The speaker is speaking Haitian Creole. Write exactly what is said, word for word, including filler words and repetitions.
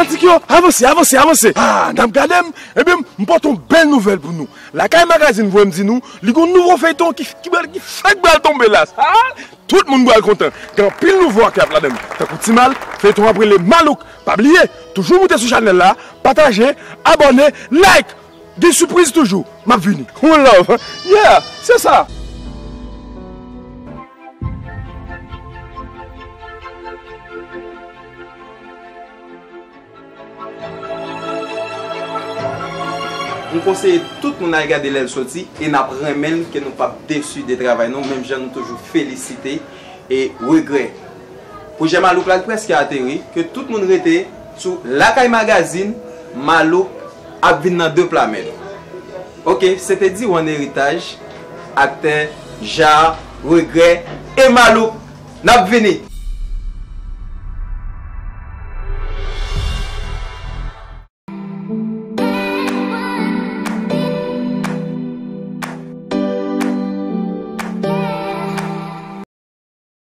Fanatik yo, avanse, avanse, avanse. Ah, n ap gade m, ebyen, m pote yon bèl nouvèl pou nou. Lakay Magazine voye m di nou, li gon nouvo feyton ki, ki, ki fèk pral tonbe la. Ah, tout moun pral kontan. Gen anpil nouvo aktè ap ladan l. Tankou Timal, feyton ap rele Malouk. Pa bliye, toujou moute sou chanèl la, pataje, abòne, like. Gen sipriz toujou. M ap vini. One love. Yeah, se sa. M konseye tout moun al gade lè l soti e n ap renmen l ke nou p ap desi de travay nou, menm jan nou toujou felisite e regrè. Pwojè Malouk la l prèske ateri, ke tout moun rete sou Lakay Magazine, Malouk ap vin nan de pla men nou. Ok, se te Diwan Eritaj, aktè, Ja, Regrè e Malouk. N ap vini!